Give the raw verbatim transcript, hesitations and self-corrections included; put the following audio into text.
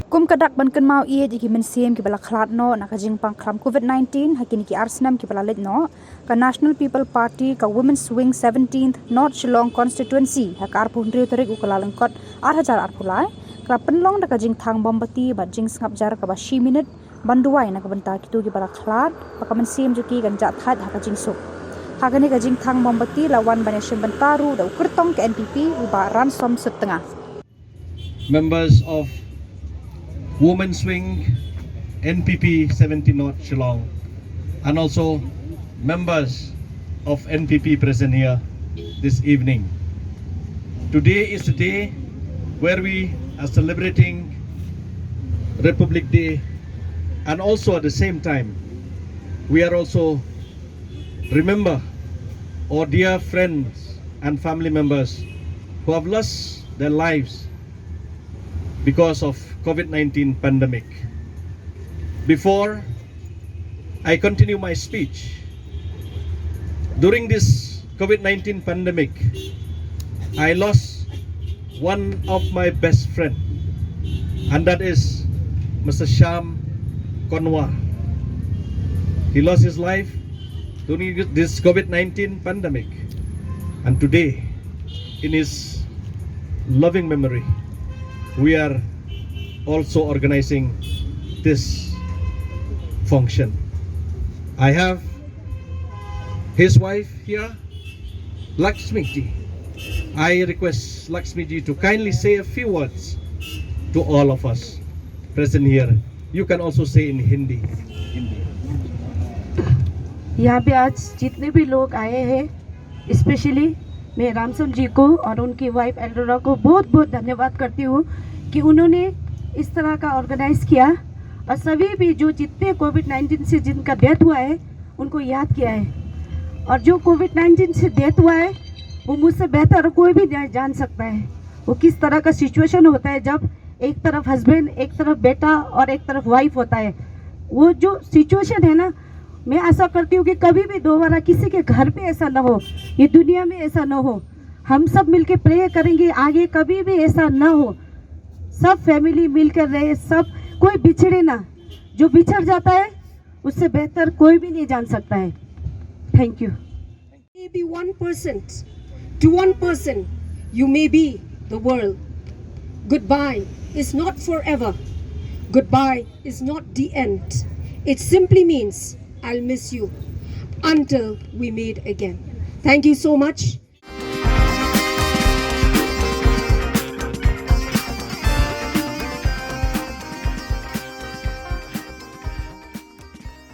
Kum ka dak ban kynmaw ïa ki mynsiem kiba la khlad noh na ka jingpang khlam covid nineteen ha kine ki ar snem kiba la leit noh, ka National People Party ka Women's Wing seventeenth North Shillong Constituency ha ka arphew hynriew tarik u Kyllalyngkot ar hajar arphew lai ka la pynlong da ka jingthang mombati bad jingsngap jar kaba shi minit ban duwai na ka bynta kito kiba la khlad, ba ka mynsiem jong ki kan jah thait ha ka jingsuk. Ha kane ka jingthang mombati la wan ban ïashim bynta ruh da u kyrtong ka N P P u Bah Ransom Suttnga. Members of Women's Wing, N P P seventy North Shillong, and also members of N P P present here this evening. Today is the day where we are celebrating Republic Day, and also at the same time, we are also remember our dear friends and family members who have lost their lives because of covid nineteen pandemic. Before I continue my speech, during this covid nineteen pandemic, I lost one of my best friend, and that is Mister Sham Konwa. He lost his life during this covid nineteen pandemic, and today, in his loving memory, we are also organizing this function. I have his wife here, Lakshmi ji. I request Lakshmi ji to kindly say a few words to all of us present here. You can also say in Hindi. यहाँ पे आज जितने भी लोग आए हैं, स्पेशली मैं रामसन जी को और उनकी वाइफ एल्डोरा को बहुत बहुत धन्यवाद करती हूँ कि उन्होंने इस तरह का ऑर्गेनाइज किया। और सभी भी जो जितने कोविड नाइन्टीन से जिनका डेथ हुआ है, उनको याद किया है। और जो कोविड नाइन्टीन से डेथ हुआ है, वो मुझसे बेहतर कोई भी नहीं जान सकता है वो किस तरह का सिचुएशन होता है जब एक तरफ हस्बैंड, एक तरफ बेटा और एक तरफ वाइफ होता है। वो जो सिचुएशन है ना, मैं आशा करती हूँ कि कभी भी दोबारा किसी के घर पे ऐसा ना हो, ये दुनिया में ऐसा ना हो। हम सब मिलके प्रे करेंगे आगे कभी भी ऐसा ना हो, सब फैमिली मिलकर रहे, सब कोई बिछड़े ना। जो बिछड़ जाता है उससे बेहतर कोई भी नहीं जान सकता है। थैंक यू। Maybe one percent. To one person, you may be the world. Goodbye is not forever. Goodbye is not the end. It simply means I'll miss you until we meet again. Thank you so much.